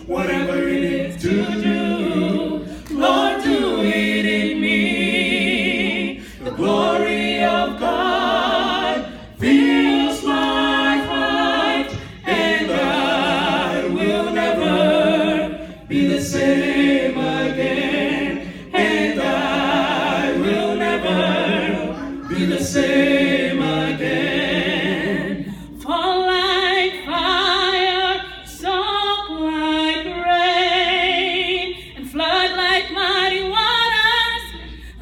Whatever you need to do, Lord, do it in me. The glory of God fills my heart, and I will never be the same again. And I will never be the same again. Fall like fire, soak like rain, and flood like mighty waters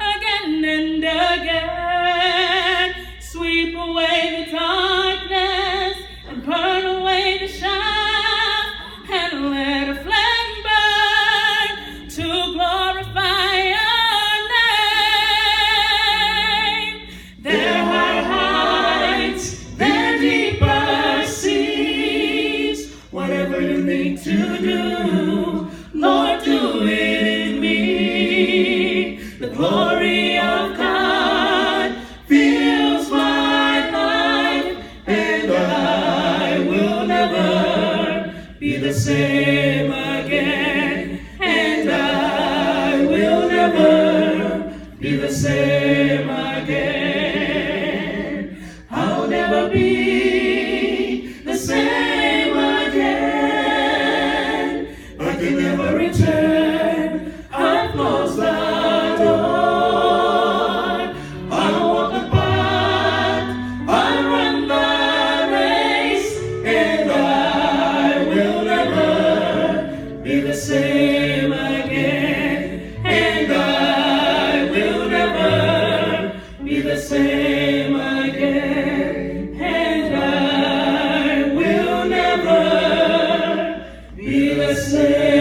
again and again. Sweep away the darkness and burn away the chaff, and let a flame burn to glorify your name. There are heights, there deeper seas. Whatever you need to do, Lord, do it in me. The glory of God fills my life, and I will never be the same again. And I will never be the same again. I'll never be the same again. I can never return. I've closed the door. I walk the path. I run the race, and I will never be the same again. And I will never be the same again. And I will never be the same.